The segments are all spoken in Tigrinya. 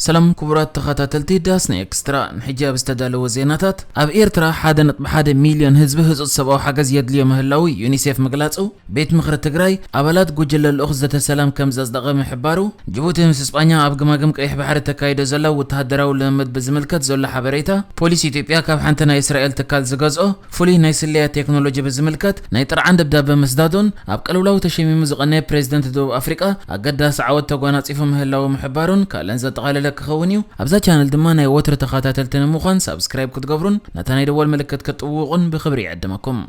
ሰላም ክቡራት ተኸታተልቲ ዳስና ኤክስትራ፣ ንሕጂ ኣብ ዝተዳለወ ዜናታት፣ ኣብ ኤርትራ ሓደ ነጥቢ ሓደ ሚልዮን ህዝቢ ህጹጽ ሰብኣዊ ሓገዝ የድልዮ ምህላዉ ዩኒሴፍ ምግላጹ፣ ቤት ምኽሪ ትግራይ ኣባላት ጉጅለ ልኡኽ ዘተ ሰላም ከም ዘጽደቐ ምሕባሩ፣ ጅቡቲ ምስ እስጳኛ ኣብ ግማግም ቀይሕ ባሕሪ ተካይዶ ዘላ ወተሃደራዊ ልምምድ ብዝምልከት ዘሎ ሓበሬታ፣ ፖሊስ ኢትዮጵያ ካብ ሓንቲ ናይ እስራኤል ትካል ዝገዝኦ ፍሉይ ናይ ስለያ ቴክኖሎጂ ብዝምልከት ናይ ጥርዓን ደብዳበ ምስዳዱን፣ ኣብ ቅልውላው ተሸሚሙ ዝቐነየ ፕሬዚደንት ደቡብ ኣፍሪቃ ኣገዳሲ ዓወት ተጓናጺፉ ምህላዉ ምሕባሩን ካልእን ዘጠቓለለ ክኸውን እዩ። ኣብዛ ቻነል ድማ ናይ ወትሪ ተኸታተልቲ ንምዃን ሳብስክራይብ ክትገብሩን ነታ ናይ ደወል ምልክት ክትጥውቑን ብኽብሪ ይዕድመኩም።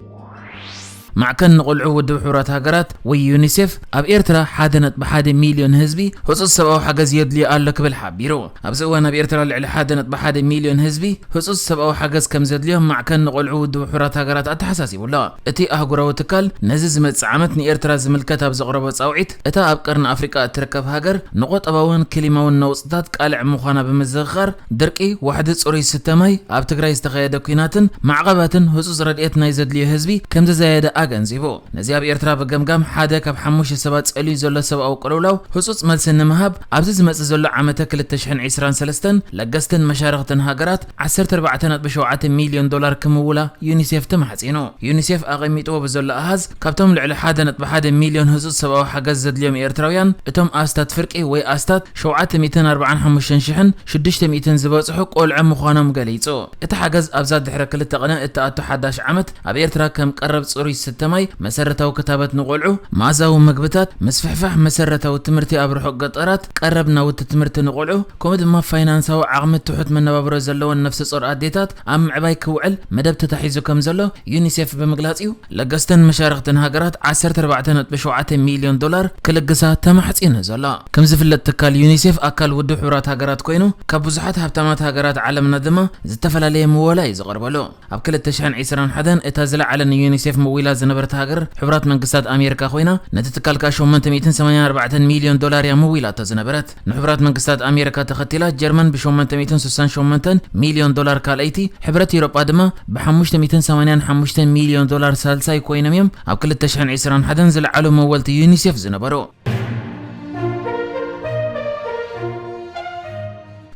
ማዕከን ንቆልዑ ውድብ ሕቡራት ሃገራት ወይ ዩኒሴፍ ኣብ ኤርትራ ሓደ ነጥቢ ሓደ ሚልዮን ህዝቢ ህጹጽ ሰብኣዊ ሓገዝ የድልዮ ኣሎ ክብል ሓቢሩ። ኣብዚ እዋን ኣብ ኤርትራ ልዕሊ ሓደ ነጥቢ ሓደ ሚልዮን ህዝቢ ህጹጽ ሰብኣዊ ሓገዝ ከም ዘድልዮ ማዕከን ንቆልዑ ውድብ ሕቡራት ሃገራት ኣተሓሳሲቡ ኣሎ። እቲ ኣህጉራዊ ትካል ነዚ ዝመጽእ ዓመት ንኤርትራ ዝምልከት ኣብ ዘቕረቦ ጻውዒት፣ እታ ኣብ ቀርኒ ኣፍሪቃ እትርከብ ሃገር ንቆጠባውን ክሊማውን ነውጽታት ቃልዕ ምዃና ብምዝኽኻር፣ ድርቂ፣ ዋሕዲ ጽሩይ ስተ ማይ፣ ኣብ ትግራይ ዝተኻየደ ኲናትን ማዕቐባትን ህጹጽ ረድኤት ናይ ዘድልዮ ህዝቢ ከም ዘዛየደ ኣገንዚቡ። ነዚ ኣብ ኤርትራ ብገምጋም ሓደ ካብ ሓሙሽተ ሰባት ጸልዩ ዘሎ ሰብኣዊ ቅልውላው ህጹጽ መልሲ ንምሃብ፣ ኣብዚ ዝመጽእ ዘሎ ዓመተ ክልተ ሽሕን ዕስራን ሰለስተን ለገስትን መሻርኽትን ሃገራት ዓሰርተ ኣርባዕተ ነጥቢ ሸውዓተ ሚልዮን ዶላር ክምውላ ዩኒሴፍ ተማሕጺኑ። ዩኒሴፍ ኣቐሚጥዎ ብዘሎ ኣሃዝ፣ ካብቶም ልዕሊ ሓደ ነጥቢ ሓደ ሚልዮን ህጹጽ ሰብኣዊ ሓገዝ ዘድልዮም ኤርትራውያን፣ እቶም ኣስታት ፍርቂ ወይ ኣስታት ሸውዓተ ሚእትን ኣርባዓን ሓሙሽተን ሽሕን ሽዱሽተ ሚእትን ዝበጽሑ ቆልዑ ምዃኖም ገሊጹ። እቲ ሓገዝ ኣብዛ ድሕሪ ክልተ ቅነ እትኣቱ ሓዳሽ ዓመት ኣብ ኤርትራ ከም ቀረብ ጽሩይ ስተ ማይ፣ መሰረታዊ ክታበት ንቆልዑ፣ መኣዛዊ ምግብታት፣ ምስፍሕፋሕ መሰረታዊ ትምህርቲ ኣብ ርሑቕ ገጠራት፣ ቀረብ ናውቲ ትምህርቲ ንቆልዑ፣ ከምኡ ድማ ፋይናንሳዊ ዓቕሚ ትሑት መነባብሮ ዘለወን ነፍሰ ጾር ኣዴታት ኣብ ምዕባይ ክውዕል መደብ ተታሒዙ ከም ዘሎ ዩኒሴፍ ብምግላጽ እዩ ለገስትን መሻርኽትን ሃገራት ዓሰርተ ኣርባዕተ ነጥቢ ሸውዓተ ሚልዮን ዶላር ክልግሳ ተማሕጺኑ ዘሎ። ከም ዝፍለጥ ትካል ዩኒሴፍ ኣካል ውድብ ሕቡራት ሃገራት ኮይኑ፣ ካብ ብዙሓት ሃብታማት ሃገራት ዓለምና ድማ ዝተፈላለየ ምወላ እዩ ዝቐርበሉ። ኣብ ክልተ ሽሕን ዕስራን ሓደን እታ ዝለዓለ ንዩኒሴፍ ምዊላ ዝነበረት ሃገር ሕቡራት መንግስታት ኣሜሪካ ኮይና፣ ነቲ ትካል ከኣ ሸሞንተ ሚእትን ሰማንያን ኣርባዕተን ሚልዮን ዶላር እያ ምዊላቶ ዝነበረት። ንሕቡራት መንግስታት ኣሜሪካ ተኸቲላ ጀርመን ብ ሸሞንተ ሚእትን ስሳን ሸሞንተን ሚልዮን ዶላር ካልኣይቲ፣ ሕብረት ኤውሮጳ ድማ ብ ሓሙሽተ ሚእትን ሰማንያን ሓሙሽተን ሚልዮን ዶላር ሳልሳይ ኮይኖም እዮም ኣብ ክልተ ሽሕን ዕስራን ሓደን ዝለዓሉ መወልቲ ዩኒሴፍ ዝነበሩ።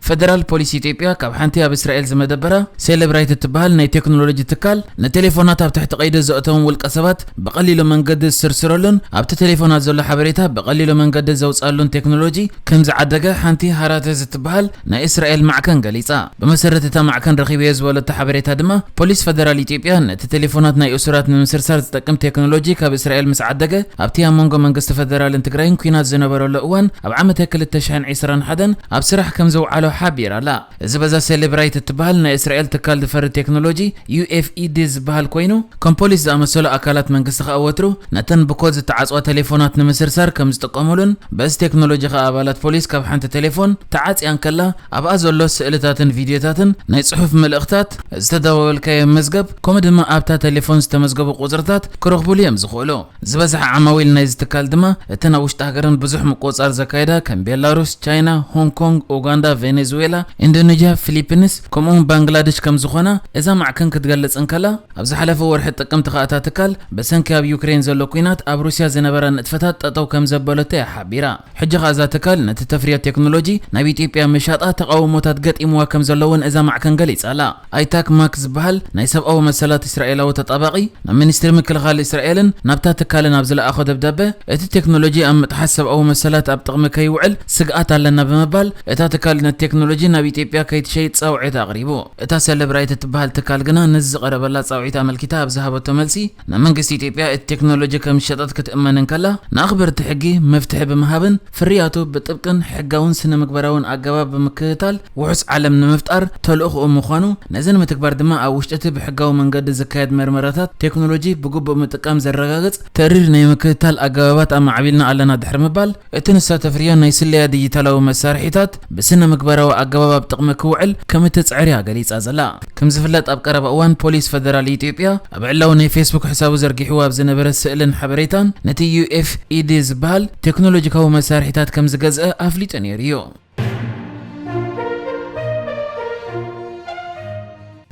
ፈደራል ፖሊስ ኢትዮጵያ ካብ ሓንቲ ኣብ እስራኤል ዝመደበራ ሴሌብራይት እትበሃል ናይ ቴክኖሎጂ ትካል፣ ንቴሌፎናት ኣብ ትሕቲ ቀይዲ ዘእተውን ውልቀ ሰባት ብቐሊሉ መንገዲ ዝስርስረሉን ኣብቲ ቴሌፎናት ዘሎ ሓበሬታ ብቐሊሉ መንገዲ ዘውፅኣሉን ቴክኖሎጂ ከም ዝዓደገ ሓንቲ ሃራተ ዝትበሃል ናይ እስራኤል ማዕከን ገሊፃ። ብመሰረት እታ ማዕከን ረኺበዮ ዝበለቶ ሓበሬታ ድማ፣ ፖሊስ ፈደራል ኢትዮጵያ ነቲ ቴሌፎናት ናይ እሱራት ንምስርሳር ዝጠቅም ቴክኖሎጂ ካብ እስራኤል ምስ ዓደገ፣ ኣብቲ ኣብ መንጎ መንግስቲ ፈደራልን ትግራይን ኲናት ዝነበረሉ እዋን ኣብ ዓመተ ክልተ ሽሕን ዕስራን ሓደን ኣብ ስራሕ ከም ዘውዓሎ ሓቢራ ኣላ። እዚ በዛ ሴሌብራይት እትበሃል ናይ እስራኤል ትካል ዝፈሪ ቴክኖሎጂ ዩ ኤፍ ኢ ዲ ዝበሃል ኮይኑ፣ ከም ፖሊስ ዝኣመሰሉ ኣካላት መንግስቲ ከኣ ወትሩ ነተን ብኮድ ዝተዓጽዋ ቴሌፎናት ንምስርሳር ከም ዝጥቀሙሉን፣ በዚ ቴክኖሎጂ ከኣ ኣባላት ፖሊስ ካብ ሓንቲ ቴሌፎን ተዓጽያ እንከላ ኣብኣ ዘሎ ስእልታትን ቪድዮታትን ናይ ጽሑፍ መልእኽታት፣ ዝተደዋወልካዮ መዝገብ፣ ከምኡ ድማ ኣብታ ቴሌፎን ዝተመዝገቡ ቁጽርታት ክረኽቡሉ እዮም ዝኽእሉ። ዝበዝሐ ዓማዊል ናይዚ ትካል ድማ እተን ኣብ ውሽጢ ሃገረን ብዙሕ ምቁጽጻር ዘካየዳ ከም ቤላሩስ፣ ቻይና፣ ሆንግ ኮንግ፣ ኡጋንዳ፣ ቬኔዙዌላ፣ ኢንዶኔዥያ፣ ፊሊፒንስ ከምኡውን ባንግላደሽ ከም ዝኾና እዛ ማዕከን ክትገልጽ እንከላ፣ ኣብ ዝሓለፈ ወርሒ ጥቅምቲ ከኣ እታ ትካል ብሰንኪ ኣብ ዩክሬን ዘሎ ኲናት ኣብ ሩስያ ዝነበራ ንጥፈታት ጠጠው ከም ዘበለቶ እያ ሓቢራ። ሕጂ ከኣ እዛ ትካል ነቲ ተፍርዮ ቴክኖሎጂ ናብ ኢትዮጵያ ምሻጣ ተቓውሞታት ገጢምዋ ከም ዘሎ እውን እዛ ማዕከን ገሊጻ ኣላ። ኣይታክ ማክ ዝበሃል ናይ ሰብኣዊ መሰላት እስራኤላዊ ተጣባቒ ናብ ሚኒስትሪ ምክልኻል እስራኤልን ናብታ ትካልን ኣብ ዝለኣኾ ደብዳበ፣ እቲ ቴክኖሎጂ ኣብ ምጥሓስ ሰብኣዊ መሰላት ኣብ ጥቕሚ ከይውዕል ስግኣት ኣለና ብምባል፣ እታ ትካል ነቲ ቴክኖሎጂ ናብ ኢትዮጵያ ከይትሸይጥ ጻውዒት ኣቕሪቡ። እታ ሴሌብራይት እትበሃል ትካል ግና ነዚ ዝቐረበላ ጻውዒት ኣመልኪታ ኣብ ዝሃበቶ መልሲ፣ ናብ መንግስቲ ኢትዮጵያ እቲ ቴክኖሎጂ ከም ዝሸጠት ክትእመን እንከላ፣ ንኣኽበርቲ ሕጊ መፍትሒ ብምሃብን ፍርያቱ ብጥብቅን ሕጋውን ስነ ምግባራውን ኣገባብ ብምክትታል ውሑስ ዓለም ንምፍጣር ተልእኾኡ ምዃኑ፣ ነዚ ንምትግባር ድማ ኣብ ውሽጢ እቲ ብሕጋዊ መንገዲ ዝካየድ መርመራታት ቴክኖሎጂ ብግቡእ ምጥቃም ዘረጋግጽ ተሪር ናይ ምክትታል ኣገባባት ኣማዕቢልና ኣለና ድሕሪ ምባል፣ እቲ ንሳ ተፍርዮ ናይ ስለያ ዲጂታላዊ መሳርሒታት ብስነ ምግባራዊ ኣገባብ ኣብ ጥቕሚ ክውዕል ከም እትጽዕር እያ ገሊጻ ዘላ። ከም ዝፍለጥ ኣብ ቀረባ እዋን ፖሊስ ፈደራል ኢትዮጵያ ኣብ ዕላዊ ናይ ፌስቡክ ሕሳቡ ዘርጊሕዎ ኣብ ዝነበረ ስእልን ሓበሬታን ነቲ ዩ ኤፍ ኢ ዲ ዝበሃል ቴክኖሎጂካዊ መሳርሒታት ከም ዝገዝአ ኣፍሊጡ ነይሩ እዩ።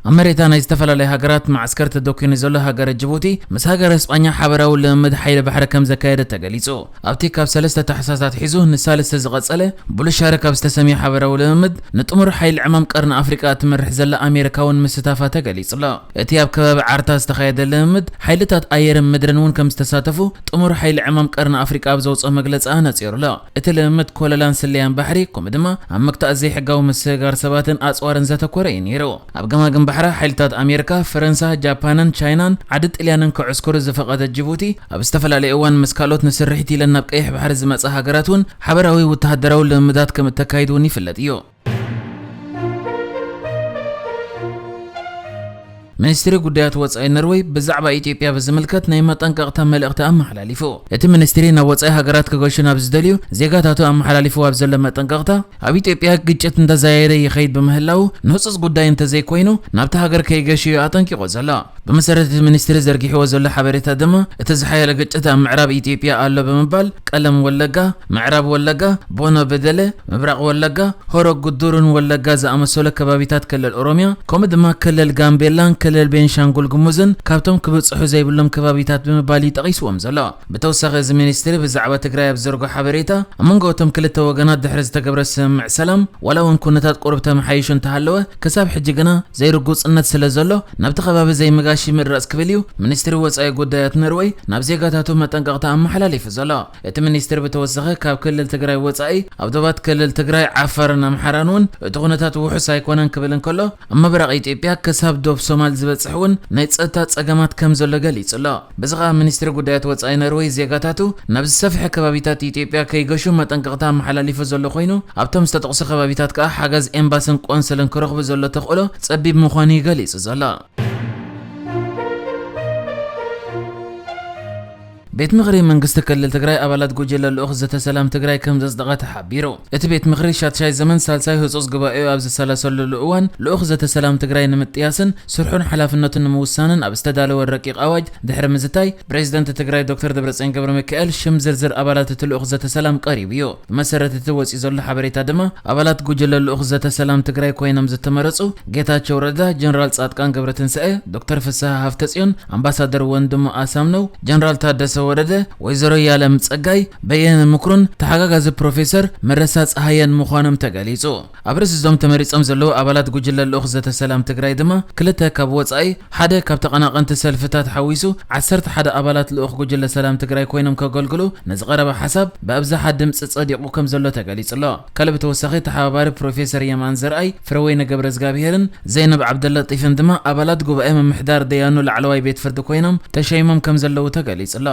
ኣብ መሬታ ናይ ዝተፈላለዩ ሃገራት መዓስከር ተደኲኑ ዘሎ ሃገረ ጅቡቲ፣ ምስ ሃገረ እስጳኛ ሓበራዊ ልምምድ ሓይሊ ባሕሪ ከም ዘካየደ ተገሊጹ። ኣብቲ ካብ ሰለስተ ታሕሳስ ኣትሒዙ ንሳልስቲ ዝቐጸለ ብሉሻረ ካብ ዝተሰምየ ሓበራዊ ልምምድ፣ ንጥሙር ሓይሊ ዕማም ቀርኒ ኣፍሪቃ እትመርሕ ዘላ ኣሜሪካ እውን ምስታፋ ተገሊጹ ኣሎ። እቲ ኣብ ከባቢ ዓርታ ዝተኻየደ ልምምድ፣ ሓይልታት ኣየርን ምድርን እውን ከም ዝተሳተፉ ጥሙር ሓይሊ ዕማም ቀርኒ ኣፍሪቃ ኣብ ዘውጽኦ መግለጺ ኣነጺሩ ኣሎ። እቲ ልምምድ ኮለላን ስለያን ባሕሪ፣ ከምኡ ድማ ኣብ መክታእ ዘይሕጋዊ ምስግጋር ሰባትን ኣጽዋርን ዘተኮረ እዩ ነይሩ። ኣብ ገማግም ባሕራ፣ ሓይልታት ኣሜሪካ፣ ፈረንሳ፣ ጃፓንን ቻይናን ዓዲ ጥልያንን ክዕስክሩ ዝፈቐደት ጅቡቲ፣ ኣብ ዝተፈላለየ እዋን ምስ ካልኦት ንስርሒት ኢለን ናብ ቀይሕ ባሕሪ ዝመጻ ሃገራት እውን ሓበራዊ ወተሃደራዊ ልምምዳት ከም እተካይድ እውን ይፍለጥ እዩ። ሚኒስትሪ ጉዳያት ወጻኢ ኖርወይ ብዛዕባ ኢትዮጵያ ብዝምልከት ናይ መጠንቀቕታ መልእኽቲ ኣመሓላሊፉ። እቲ ሚኒስትሪ ናብ ወጻኢ ሃገራት ክገሹ ናብ ዝደልዩ ዜጋታቱ ኣመሓላሊፉ ኣብ ዘሎ መጠንቀቕታ፣ ኣብ ኢትዮጵያ ግጭት እንተዘያየደ ይኸይድ ብምህላው፣ ንህጹጽ ጉዳይ እንተዘይኮይኑ ናብቲ ሃገር ከይገሹ እዩ ኣጠንቂቑ ዘሎ። ብመሰረት እቲ ሚኒስትሪ ዘርጊሕዎ ዘሎ ሓበሬታ ድማ፣ እቲ ዝሓየለ ግጭት ኣብ ምዕራብ ኢትዮጵያ ኣሎ ብምባል፣ ቀለም ወለጋ፣ ምዕራብ ወለጋ፣ ቦኖ በደለ፣ ምብራቕ ወለጋ፣ ሆሮ ጉዱሩን ወለጋ ዝኣመሰሉ ከባቢታት ክልል ኦሮሚያ፣ ከምኡ ድማ ክልል ጋምቤላን ክልል ቤንሻንጉል ጉሙዝን ካብቶም ክብጽሑ ዘይብሎም ከባቢታት ብምባል እዩ ጠቒስዎም ዘሎ። ብተወሳኺ፣ እዚ ሚኒስትሪ ብዛዕባ ትግራይ ኣብ ዘርጎ ሓበሬታ፣ ኣብ መንጎ እቶም ክልተ ወገናት ድሕሪ ዝተገብረ ስምምዕ ሰላም፣ ዋላ እውን ኩነታት ቁሩብ ተመሓይሹ እንተሃለወ፣ ክሳብ ሕጂ ግና ዘይርጉጽነት ስለ ዘሎ፣ ናብቲ ከባቢ ዘይምጋሽ ይምረጽ ክብል እዩ ሚኒስትሪ ወጻኢ ጉዳያት ኖርወይ ናብ ዜጋታቱ መጠንቀቕታ ኣመሓላሊፉ ዘሎ። እቲ ሚኒስትሪ ብተወሳኺ፣ ካብ ክልል ትግራይ ወጻኢ ኣብ ዶባት ክልል ትግራይ፣ ዓፋርን ኣምሓራን እውን እቲ ኩነታት ውሑስ ኣይኮነን ክብል እንከሎ፣ ኣብ ምብራቕ ኢትዮጵያ ክሳብ ዶብ ሶማል ዝበጽሕ እውን ናይ ጸጥታ ጸገማት ከም ዘሎ ገሊጹ ኣሎ። በዚ ኸኣ ሚኒስትሪ ጉዳያት ወጻኢ ኖርወይ ዜጋታቱ ናብ ዝሰፍሐ ከባቢታት ኢትዮጵያ ከይገሹ መጠንቀቕታ ኣመሓላሊፉ ዘሎ ኮይኑ፣ ኣብቶም ዝተጠቕሱ ከባቢታት ከኣ ሓገዝ ኤምባስን ቆንስልን ክረኽቡ ዘሎ ተኽእሎ ጸቢብ ምዃኑ እዩ ገሊጹ ዘሎ። ቤት ምኽሪ መንግስቲ ክልል ትግራይ ኣባላት ጉጅለ ልኡኽ ዘተ ሰላም ትግራይ ከም ዘጽደቐ ተሓቢሩ። እቲ ቤት ምኽሪ ሻድሻይ ዘመን ሳልሳይ ህጹጽ ጉባኤኡ ኣብ ዘሰላሰለሉ እዋን፣ ልኡኽ ዘተ ሰላም ትግራይ ንምጥያስን ስርሑን ሓላፍነቱን ንምውሳንን ኣብ ዝተዳለወ ረቂቕ ኣዋጅ ድሕሪ ምዝታይ፣ ፕሬዚደንት ትግራይ ዶክተር ደብረጽዮን ገብረ ሚካኤል ሽም ዝርዝር ኣባላት እቲ ልኡኽ ዘተ ሰላም ቀሪቡ እዩ። ብመሰረት እቲ ወጺኡ ዘሎ ሓበሬታ ድማ፣ ኣባላት ጉጅለ ልኡኽ ዘተ ሰላም ትግራይ ኮይኖም ዝተመረጹ ጌታቸው ረዳ፣ ጀነራል ጻድቃን ገብረትንሳኤ፣ ዶክተር ፍስሃ ሃፍተጽዮን፣ ኣምባሳደር ወንድሙ ኣሳምነው፣ ጀነራል ታደሰ ወረደ፣ ወይዘሮ ያለም ጸጋይ፣ በየነ ምክሩን ተሓጋጋዚ ፕሮፌሰር መረሳ ጸሃየን ምዃኖም ተገሊጹ። ኣብ ርእሲ እዞም ተመሪጾም ዘለዉ ኣባላት ጉጅለ ልኡኽ ዘተ ሰላም ትግራይ ድማ፣ ክልተ ካብ ወጻኢ፣ ሓደ ካብ ተቐናቐንቲ ሰልፍታት ሓዊሱ፣ ዓሰርተ ሓደ ኣባላት ልኡኽ ጉጅለ ሰላም ትግራይ ኮይኖም ከገልግሉ ንዝቐረበ ሓሳብ ብኣብዝሓ ድምጺ ጸዲቑ ከም ዘሎ ተገሊጹ ኣሎ። ካልእ ብተወሳኺ፣ ተሓባባሪ ፕሮፌሰር የማን ዘርኣይ፣ ፍረወይኒ ገብረዝጋብሄርን ዘይነብ ዓብደለጢፍን ድማ ኣባላት ጉባኤ ምምሕዳር ደያኑ ላዕለዋይ ቤት ፍርዲ ኮይኖም ተሸይሞም ከም ዘለዉ ተገሊጹ ኣሎ።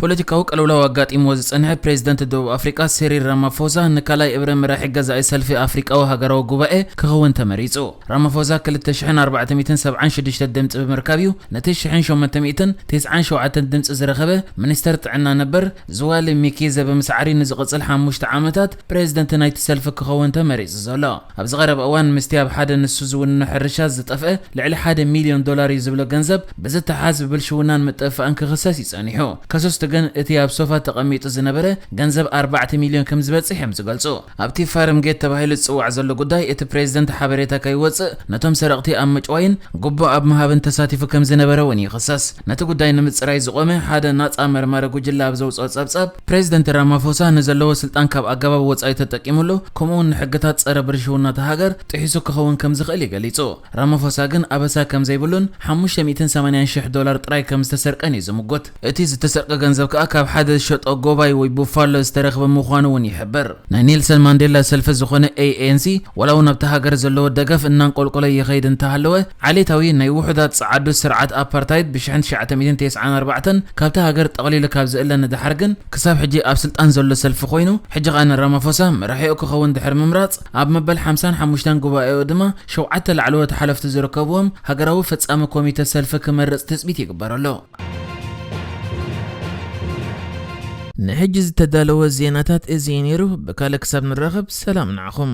ፖለቲካዊ ቅልውላው ኣጋጢምዎ ዝጸንሐ ፕሬዚደንት ደቡብ ኣፍሪቃ ሲሪል ራማፎዛ ንካልኣይ እብረ መራሒ ገዛኢ ሰልፊ ኣፍሪቃዊ ሃገራዊ ጉባኤ ክኸውን ተመሪጹ። ራማፎዛ ክልተ ሽሕን ኣርባዕተ ሚእትን ሰብዓን ሽዱሽተ ድምጺ ብምርካብ እዩ ነቲ ሽሕን ሸሞንተ ሚእትን ተስዓን ሸውዓተን ድምጺ ዝረኸበ ሚኒስተር ጥዕና ነበር ዝዋሊ ሚኪዘ ብምስዓር እዩ ንዝቕጽል ሓሙሽተ ዓመታት ፕሬዚደንት ናይቲ ሰልፊ ክኸውን ተመሪጹ ዘሎ። ኣብዚ ቀረባ እዋን ምስቲ ኣብ ሓደ ንሱ ዝውንኖ ሕርሻ ዝጠፍአ ልዕሊ ሓደ ሚልዮን ዶላር እዩ ዝብሎ ገንዘብ ብዝተሓዝ ብብልሽውናን ምጥፍፋእን ክኽሰስ እዩ ጸኒሑ። ከሰስቱ ግን እቲ ኣብ ሶፋ ተቐሚጡ ዝነበረ ገንዘብ ኣርባዕተ ሚልዮን ከም ዝበጽሕ እዮም ዝገልጹ። ኣብቲ ፋርም ጌት ተባሂሉ ዝጽዋዕ ዘሎ ጉዳይ እቲ ፕሬዚደንት ሓበሬታ ከይወጽእ ነቶም ሰረቕቲ ኣብ ምጭዋይን ጉቦ ኣብ ምሃብን ተሳቲፉ ከም ዝነበረ እውን ይኽሰስ። ነቲ ጉዳይ ንምጽራይ ዝቖመ ሓደ ናጻ መርማሪ ጉጅለ ኣብ ዘውጽኦ ጸብጻብ፣ ፕሬዚደንት ራማፎሳ ንዘለዎ ስልጣን ካብ ኣገባብ ወጻኢ ተጠቂሙሉ፣ ከምኡውን ንሕግታት ጸረ ብልሽውና እታ ሃገር ጥሒሱ ክኸውን ከም ዝኽእል እዩ ገሊጹ። ራማፎሳ ግን ኣበሳ ከም ዘይብሉን ሓሙሽተ ሚእትን ሰማንያን ሽሕ ዶላር ጥራይ ከም ዝተሰርቀን እዩ ዝምጉት። እቲ ዝተሰርቀ ገንዘብ ከኣ ካብ ሓደ ዝሸጦ ጎባይ ወይ ቡፋሎ ዝተረኽበ ምዃኑ እውን ይሕብር። ናይ ኔልሰን ማንዴላ ሰልፊ ዝኾነ ኤ ኤን ሲ፣ ዋላ እውን ኣብታ ሃገር ዘለዎ ደገፍ እናንቆልቆለ ይኸይድ እንተሃለወ፣ ዓሌታዊ ናይ ውሑዳት ጸዓዱ ስርዓት ኣፓርታይድ ብሽሕን ትሽዓተ ሚእትን ተስዓን ኣርባዕተን ካብታ ሃገር ጠቕሊሉ ካብ ዝእለ ንደሓር ግን፣ ክሳብ ሕጂ ኣብ ስልጣን ዘሎ ሰልፊ ኮይኑ፣ ሕጂ ኸኣ ንራማፎሳ መራሒኡ ክኸውን ድሕሪ ምምራጽ፣ ኣብ መበል ሓምሳን ሓሙሽተን ጉባኤኡ ድማ ሸውዓተ ላዕለዎት ሓለፍቲ ዝርከብዎም ሃገራዊ ፈጻሚ ኮሚተ ሰልፊ ክመርጽ ትጽቢት ይግበረሉ። ንሕጂ ዝተዳለወ ዜናታት እዚ እዩ ነይሩ። ብካልእ ክሳብ ንራኸብ፣ ሰላም ንዓኹም።